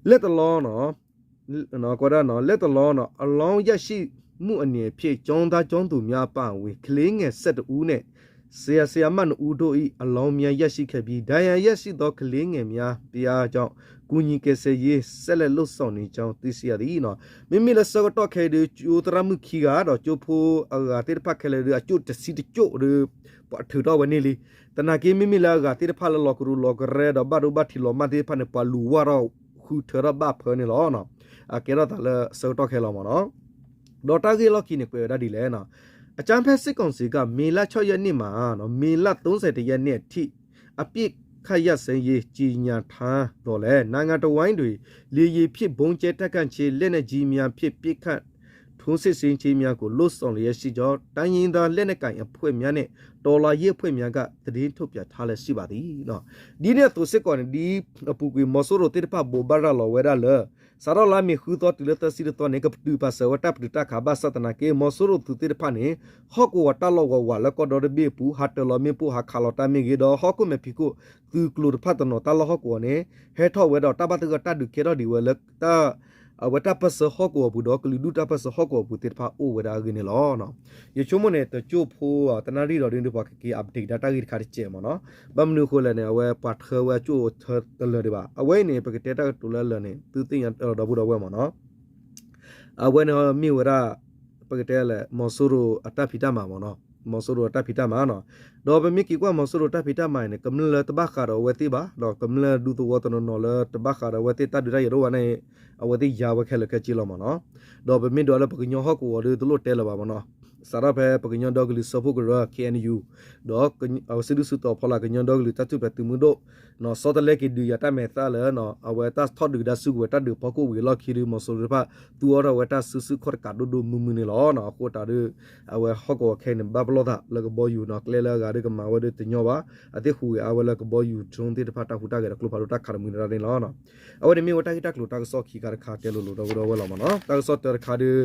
လတ်တလောနော် ကွဲးဒၣ်နော် လတ်တလောနော် အလောင်းရရှိမှုအနေဖြင့် ကျောင်းသားကျောင်းသူများအပါအဝင် ကလေးငယ် ဆယ့်တစ်ဦးနဲ့ ဆရာ၊ ဆရာမနှစ်ဦးတို့၏ အလောင်းများ ရရှိခဲ့ပြီး ဒဏ်ရာရရှိသော ကလေးငယ်များ ဘုရားကျောင်း ကူညီကယ်ဆယ်ရေး ဆက်လက်လုပ်ဆောင်နေကြောင်း သိရှိရသည်နီၤ. မ့မ့ၢ်လၢဆၢကတီၢ်ခဲအံၤဒီး ကၠိသရၣ်မုၣ်ခံဂၤဒီး ကၠိဖိအဂၤသ့ၣ်တဖၣ်ခဲလၢာ်ဒီး အကၠိၣ်တဆံတကၠိၣ်ဒီး ပှၤထုးထီၣ်ဝဲန့ၣ်လံ. သနာ်က့ မ့မ့ၢ်လၢအဂၤသ့ၣ်တဖၣ်လၢလီၤကရူၢ်လီၤကရၢဒီး ဘၣ်ဒိဘၣ်ထံးလီၤမၢ်သ့ၣ်တဖၣ်န့ၣ် ပှၤလူၤဝၢ်ထီၣ်ဃုထၢထီၣ်ဘၣ်ဖၢန့ၣ်လီၤ. အကဲထီၣ်သးလၢဆၢကတီၢ်ခဲလီၤမ့ၢ်နီၤ. ဒီးတၢ်ဂ့ၢ်လီၢ်ခံန့ၣ် ကွဲးဝဲဒၣ်ဒ်လဲၣ်နီၤ. အကြမ်းဖက်စစ်ကောင်စီက မေလ ခြောက်ရက်နေ့မှ မေလ သုံးဆယ့်တစ်ရက်နေ့အထိ အပစ်ခတ်ရပ်စဲရေးကြေညာထားသော်လည်း နိုင်ငံတော်ဝိုင်းတွင် လေယာဉ်ဖြင့်ဗုံးကြဲတိုက်ခိုက်ခြင်း လက်နက်ကြီးများဖြင့် ပစ်ခတ်ထိုးစစ်ဆင်ခြင်းများကို လုပ်ဆောင်လျက်ရှိကြောင်း တိုင်းရင်းသားလက်နက်ကိုင်အဖွဲ့များနှင့် တော်လှန်ရေးအဖွဲ့များက သတင်းထုတ်ပြန်ထားလျက်ရှိပါသည်. ဒ်န့ၣ်အသိးစ့ၢ်ကီးန့ၣ် ဒ်အပူၤကွံာ်မီၤစိရိၤသ့ၣ်တဖၣ်ဘိးဘၣ်ရၤလီၤဝဲဒၣ်လၢ စးထီၣ်လါမ့ၤဃုသီတုၤလၢသၢဆံတသီန့ၣ် ကပတုာ်ပာ်စၢၤဝဲတၢ်ပတုာ်တၢ်ခး ဘၣ်ဆၣ်သနာ်က့ မီၤစိရိၤသုးသ့ၣ်တဖၣ်န့ၣ် ဟီၣ်ကဝီၤတၢ်လီၢ်ဝးဝးလၢကီၢ်ဒီတဘ့ၣ်အပူၤ ဟးတၢၤလီၤမ့ၣ်ပိၢ် ဟးခးလီၤတၢ်မ့ၢ်ဂ့ၤ ဒီးဟီၣ်ခိၣ်မဲာ်ဖံးခိၣ်သုးကျိၤတဖၣ်တနီၤ တၢ်လီၢ်ဟီၣ်ကဝီၤန့ၣ် ဟဲထီၣ်ဝဲဒီးတၢ်ဘၣ်သဂၢၢ်တၢ်ဒုးကဲထီၣ်ဒံးဝဲလၢ အဝဲတၢ်ပၢၢ်ဆၢဟီၣ်ကဝီၤပူၤဒီး ကလုာ်ဒူၣ်တၢ်ပၢၢ်ဆၢဟီၣ်ကဝီၤပူၤသ့ၣ်တဖၣ်အိၣ်ဝဲဒၣ်အဂ့ၢ်န့ၣ်လီၤ. ယဆိကမိၣ်န့ၣ် တကၠိၢ်ဖိတနၣ်ရံၣ်ဒီးဒ်န့ၣ် ပှၤကက့ၤ update ဒၣ်တၢ်ဂ့ၢ်တခါတစဲးမ့ၢ်နီၤ. ဘၣ်မနုၤအဃိလဲၣ်န့ၣ် အဝဲပှၤထၢဝဲအကၠိၣ်ထၢတလၢာ်ဒံးဘၣ်. အဝဲအံၤန့ၣ် ပကတဲတၢ်ကတိၤလၢအလၢာ်န့ၣ် သုသ့ၣ်ညါဒီပုၢ်ဒီဝဲၢ်မ့ၢ်နီၤ. အဝဲန့ၣ်မ့ၢ်ဝဲဒၣ် ပကတဲလဲၣ် မီၤစိရိၤအတၢ်ဖံးတၢ်မၤမ့ၢ်နီၤ, မီၤစိရိၤအတၢ်ဖံးတၢ်မၤနီၤ. ဒီးပမ့ၢ်က့ၤကွၢ်မီၤစိရိၤတၢ်ဖံးတၢ်မၤအံၤန့ၣ် ကမျၢၢ်လၢတဘၣ်ဃးဒီးအဝဲသ့ၣ်ဘၣ်, ဒီးကမျၢၢ်ဒူသဝီတနီၤနီၤလၢတဘၣ်ဃးဒီးအဝဲသ့ၣ်တၢ်ဒုးတၢ်ယၤဒိၣ်ဘၣ်န့ၣ် အဝဲသ့ၣ်ယၤဝဲခဲလၢာ်ခဲဆ့လီၤမ့ၢ်နီၤ. ဒီးပမ့ၢ်ဒွးလၢပကညီဟီၣ်ကဝီၤဒီးတလိၣ်တဲလၢၤဘၣ်မ့ၢ်နီၤ. စးထီၣ်ဖဲပကညီဒီကလုာ်စၢဖှိၣ်ကရၢ K N U ဒီးစုဒုၣ်စုတီၤဖီလာ်ကညီဒီကလုာ်တၢ်ထူၣ်ဖျဲးသုးမုၢ်ဒိၣ် နီၤ ဆီတလဲက့ၤဒုးယၤတၢ်မဲာ်သၣ်လၢ အဝဲတၢ်ထီၣ်ဒုးကဒါဆူကဝဲၤတၢ်ဒုးဖီခိၣ်ဝံၤအလီၢ်ခံဒီး မီၤစိရိၤတဖၣ် သူအီၣ်ထီၣ်ဝဲတၢ်စုဆူၣ်ခီၣ်တကးဒိၣ်ဒိၣ်မုၢ်မုၢ်န့ၣ်လီၤ. အဃိတၢ်ဒီး အဝဲဟီၣ်ကဝီၤခဲအံၤန့ၣ် ဘၣ်ပလီၢ်သးလၢကဘီယူၤနီၤ ကျဲလၢအဂၤဒီးကမၤဝဲဒီးတညီဘၣ်, အသ့ၣ်ဟူးဂဲၤအါဝဲလၢကဘီယူၤ drone သ့ၣ်တဖၣ်တၢ်ဟူးတၢ်ဂဲၤဒီးကျိဖးဒိၣ်တၢ်ခးတမှံၤတၢ်န့ၣ်လီၤ. အဝဲန့ၣ်မ့ၢ်ဝဲတၢ်ဂ့ၢ်တၢ်ကျိၤတၢ်ကစီၣ်ခံခါတခါတဲလိၤလိၤဒီပုၢ်ဒီဝဲၢ်လီၤမ့ၢ်နီၤ. တၢ်ကစီၣ်တၢတခါဒီး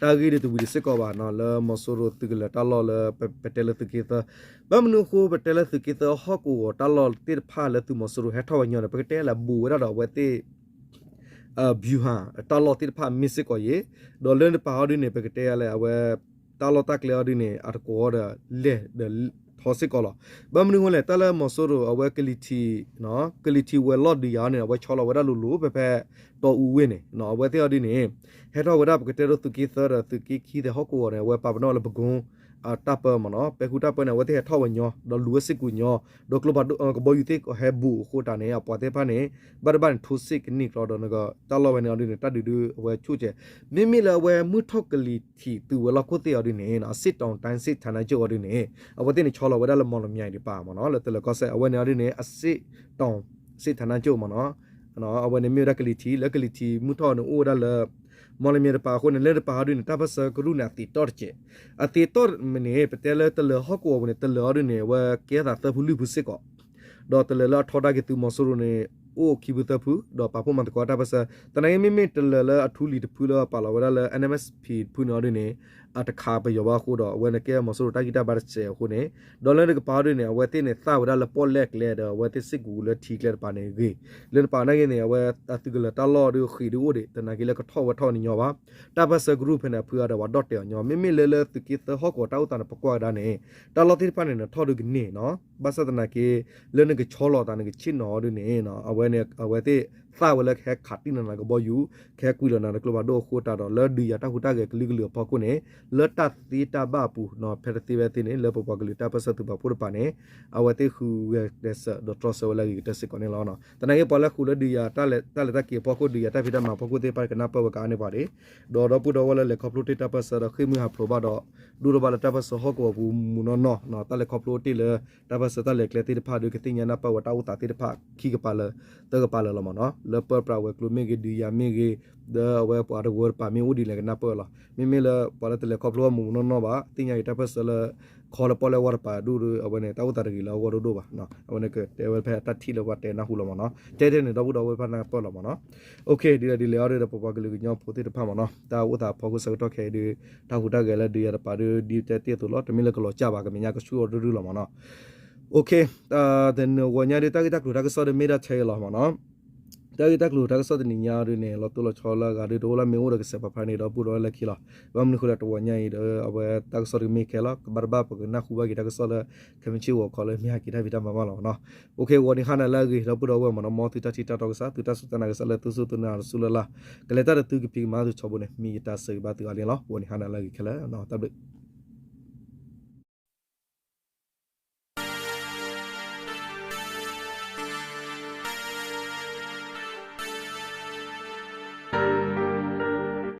တၢ်ဂ့ၢ်ဒီးတဝံၤဒံးစ့ၢ်ကီးဘၣ်နီၤ လၢမီၤစိရိၤသုးကလၢၤတၢ်လီၢ်လၢပတဲလၢသုးက့သၢ ဘၣ်မနုၤအဃိပတဲလၢသုးက့သၢဟီၣ်ကဝီၤတၢ်လီၢ်သ့ၣ်တဖၣ်လၢသုးမီၤစိရိၤဟဲထီၣ်ဝဲညီန့ၣ် ပကတဲလၢဘူးဝဲဒၣ်ဒီးအဝဲသ့ၣ် ဗျူဟာ တၢ်လီၢ်သ့ၣ်တဖၣ်မ့ၢ်စ့ၢ်ကီးယဲၢ်, ဒီးလၢတပၤအီၤဒ်န့ၣ် ပကတဲလၢအဝဲ တၢ်လီၢ်တၢ်ကျဲအီၤဒ်န့ၣ် အတကိးအီၤဒီးလဲၢ်ဒီးထီစ့ၢ်ကီးလီၤ. ဘၣ်မနုၤအဃိလဲၣ် တၢ်လၢမီၤစိရိၤအဝဲကလံၤထံး ကလံၤထံးဝဲၤလီၢ်ဒုးယၤအီၤန့ၣ် အဝဲဆီလီၤဝဲဒၣ်လိၤလိၤဖဲဖဲ တီအူဝ့ၢ်န့ၣ် အဝဲသ့ၣ်အီၤဒ်န့ၣ် ဟဲထီၣ်ဝဲဒၣ်ပကတဲဒိသုးက့သၢဒီးသုးက့ခံသဲးဟီၣ်ကဝီၤန့ၣ် အဝဲပာ်ပနီၣ်ဝဲလၢပကိ တၢ်ပၢမ့ၢ်နီၤ ပဲဃုတၢ်ပၢန့ၣ် အဝဲသ့ၣ်ဟဲထီၣ်ဝဲညီ ဒီးလူၤဝဲစ့ၢ်ကီးညီ ဒီးကျိဖးဒိၣ် ကဘီယူၤသ့ၣ်ကဟဲဘူးအဃိတၢ်န့ၣ် အပှၤသ့ၣ်တဖၣ်န့ၣ် ဘၣ်တဘၣ်န့ၣ် ထိစ့ၣ်ကန့ၢ်ကျီဒီးနက တၢ်လီၢ်ဝဲန့ၣ်အီၤဒ်န့ၣ် တၢ်ဒုးဒုးအဝဲဆူၣ်ကဲၤ မ့မ့ၢ်လၢအဝဲမုၢ်ထီၣ်ကလံၤထံးသုးဝဲၤလီၢ်ခိၣ်သ့ၣ်အီၤဒ်န့ၣ် အစ့ၣ်တီၤ တိုင်းစစ်ဌာနချုပ် အီၤဒ်န့ၣ် အဝဲသ့ၣ်န့ၣ်ဆီလီၤဝဲဒၣ်လၢမီၢ်လမၠဲၤဒံးပၤမ့ၢ်နီၤ လၢတလၢၤကီၢ်စဲၣ် အဝဲန့ၣ်အီၤဒ်န့ၣ် အစ့ၣ်တီၤ စစ်ဌာနချုပ် မ့ၢ်နီၤ အဝဲန့ၣ်မ့ၢ်ဝဲဒၣ်ကလံၤထံး လၢကလံၤထံးမုၢ်ထီၣ်န့ၣ်အိၣ်ဝဲဒၣ်လၢ မီၢ်လမၠဲၤတပၤအဃိန့ၣ် လၢတပၤအီၤဒ်န့ၣ် တၢ်ပၢၢ်ဆၢကရူၢ်န့ၣ် အသံးတီၢ်တကဲး အသံးတီၢ်မ့ၢ်န့ၣ် ပတဲလၢတလၢၤဟီၣ်ကဝီၤပူၤန့ၣ် တလၢၤအီၤဒ်န့ၣ် အဝဲကဲသးသၢဖုလွံၢ်ဖုစ့ၢ်ကီး ဒီးတလၢၤလၢအထီဒါက့ၤသုးမီၤစိရိၤန့ၣ် အိၣ်ခံဖုသၢဖု ဒီးပာ်ဖှိၣ်မၤသကိးတၢ်ပၢၢ်ဆၢ သနာ်က့မ့မ့ၢ်တလၢၤလၢအထူလံၤတဖုလၢပာ်လီၤဝဲဒၣ်လၢ NMSP တဖုန့ၣ်အီၤဒ်န့ၣ် အတခးပယီၤဘၣ်အဃိဒီး အဝဲန့ၣ်ကဲမီၤစိရိၤတၢ်ဂံၢ်တၢ်ဘါတစဲးအဃိန့ၣ် ဒီးလၢတကပၤအီၤဒ်န့ၣ် အဝဲသ့ၣ်န့ၣ်သၣ်ဝဲဒၣ်လၢပီၣ်လဲၣ်ကျဲဒီး အဝဲသ့ၣ်စ့ၢ်ကီးလၢထံကျဲတပၤန့ၣ်ဂ့ၤ လၢတပၤနာ်က့န့ၣ် အဝဲအသုးကလၢၤတၢ်လီၢ်ဒီးဃံးဒုးအိၣ်ဒံး သနာ်က့လၢကထီၣ်ဝဲထီၣ်န့ၣ်ညီဘၣ် တၢ်ပၢၢ်ဆၢကရူၢ်ဖဲန့ၣ် အဖုအါဒီးပှၤဒီၣ်တဲာ်အီၤညီ မ့မ့ၢ်လၢလၢသုးက့သၢဟီၣ်ကဝီၤတၢ်အိၣ်သးန့ၣ် ပကွၢ်ကဒါန့ၣ် တၢ်လီၢ်သ့ၣ်တဖၣ်န့ၣ် နထီၣ်ဒုးကန့ၢ်နီၤ ဘၣ်ဆၣ်သနာ်က့ လၢနကဆီလီၤသးနကဆ့ၣ်နီၤအီၤဒ်န့ၣ် အဝဲန့ၣ် အဝဲသ့ၣ်သၣ်ဝဲလၢကဟဲခးတံၢ်နၤနၤကဘီယူၤ ကဟဲကွံာ်လီၤနၤနကျိဖးဒိၣ်အဃိတၢ်ဒီး လၢဒုးယၤတၢ်ဟူးတၢ်ဂဲၤကလုာ်ကလုာ်အဖီခိၣ်န့ၣ် လၢတၢ်သ့တၢ်ဘၣ်အပူၤ ဖဲတသ့ဝဲသ့ၣ်န့ၣ် လၢပပှၤကလုာ်တၢ်ပၢၢ်ဆၢသုးပာ်ဖှိၣ်တပၤန့ၣ် အဝဲသ့ၣ်ဃုဂဲၤကျဲးစၢးဒီးတြီဆၢဝဲလၢအဂ့ၤကတၢၢ်စ့ၢ်ကီးန့ၣ်လီၤ. သနာ်က့ပှၤလၢဃုာ်လၢဒုးယၤတၢ်လဲၤတၢ်က့ၤအဖီခိၣ် ဒုးယၤတၢ်ဖံးတၢ်မၤအဖီခိၣ်သ့ၣ်တဖၣ်ကနၢ်ပၢၢ်ဝဲကအါန့ၢ်ပှၤဒံး ဒီးဒီပုၢ်ဒီဝဲၢ်လၢလဲၤခီဖျိတ့ၢ်တၢ်ပၢၢ်ဆၢဒီးဃ့ၢ်မှံဟးဖျိးဘၣ်ဒီး ဒိၣ်ထီၣ်ဘၣ်လၢတၢ်ပၢၢ်ဆၢဟီၣ်ကဝီၤပူၤမုၢ်နီၢ်နီၢ် တၢ်လဲၤခီဖျိတ့ၢ်လၢ တၢ်ပၢၢ်ဆၢတၢ်လဲၤကျဲသ့ၣ်တဖၣ်ဒီး ကသ့ၣ်ညါနၢ်ပၢၢ်ဝဲတၢ်အိၣ်သးသ့ၣ်တဖၣ်ခံကပၤလၢ သၢကပၤလၢာ်လီၤမ့ၢ်နီၤ လၢပၢပြးဝဲၤကျိၤမ့ၢ်ဂ့ၤ ဒုးယၤမ့ၢ်ဂ့ၤ ဒီးအဝဲပှၤတဝၢတပၤမ့ၢ်အိၣ်ဒ်လဲၣ်ကနၢ်ပၢၢ်လီၤ. မ့မ့ၢ်လၢပှၤလၢတလဲၤခီဖျိအမုၢ်မုၢ်နီၢ်နီၢ်ဘၣ် သ့ၣ်ညါက့ၤတၢ်ပၢၢ်ဆၢလၢ ခီလၢပီၣ်လဲၣ်ဝါတပၤဒိၣ်ဒီး အဝဲန့ၣ် တၢ်အိၣ်သးတဂ့ၤလၢအဂီၢ်ဒိၣ်ဒိၣ်ဘၣ်. အဝဲန့ၣ်ကတဲဝဲဖဲတၢ်ထံၣ်လၢပှၤတဲနၢ်ဟူလီၤမ့ၢ်နီၤ တဲထဲန့ၣ် ဒီပုၢ်ဒီဝဲၢ်တဖၣ်နၢ်ပၢၢ်လီၤမ့ၢ်နီၤ တဲထဲန့ၣ် ဒီပုၢ်ဒီဝဲၢ်ဖးနၢ်ပၢၢ်လီၤမ့ၢ်နီၤ တၢ်အိၣ်သးဖီခိၣ်ဆၢကတီၢ်ခဲအံၤဒီး တၢ်ဟူးတၢ်ဂဲၤလၢဒုးယၤတပၤဒီး ဒ်တဲတ့ၢ်အသိးလီၤ တမ့ၢ်လၢကလီၤစၢ်ဘၣ် ကမဲာ်ညါကဆူၣ်အီၤဒိၣ်ဒိၣ်လီၤမ့ၢ်နီၤ တနံၤဂီၤညါဒီး တၢ်ဂ့ၢ်တၢ်ကျိၤတၢ်ကစီၣ်ဒီးမ့ၢ်ဒၣ်ထဲအံၤလီၤမ့ၢ်နီၤ တၢ်ဂ့ၢ်တၢ်ကျိၤတၢ်ကစီၣ်တနံၤညါအံၤဒုန့ၣ် လီၤတိၢ်လီၤဆီလၢအဂၤဒု တအိၣ်လၢမ့ၢ်အိၣ်ဒီးကစဲးပာ်ဖျါန့ၣ် ဒီပုၢ်ဒီဝဲၢ်လၢခံလီၤ. ဘၣ်မနုၤအဃိလဲၣ် တဝီညါအံၤဒီး အဝဲတၢ်ကစီၣ်တကမ့ၢ်ခဲလီၤ ကဘၣ်တဘၣ်ပကနၢ်ဟူဘၣ်က့ၤတၢ်ကစီၣ်လၢ ခဲမုၢ်ဆ့ၣ်ဂီၤခီလၢမ့ၢ်ဟဲက့ၤတၢ်ဖံးတၢ်မၤဘၣ်လီၤနီၤ. အိၣ်ခ့ ဂီၤနံၤဟါနၤလၢအဂ့ၤ ဒီပုၢ်ဒီဝဲၢ်မနီၤ မ်သုတၢ်ထံၣ်တၢ်တီကစၢ် သုတၢ်စူၢ်တၢ်နာ်ကစၢ်လၢသုစူၢ်သုနာ်တစူၢ်လၢ်လၢ် ကလဲၤတၢ်ဒီးသုကဖံးကမၤသုထီဘိန့ၣ် မ့ၢ်ယတၢ်ဆၢဂ့ၤဘၣ်သုဂၤန့ၣ်လီၤ. ဂီၤနံၤဟါနၤလၢအဂ့ၤခဲလၢာ်နီၤ တၢ်ဘျုး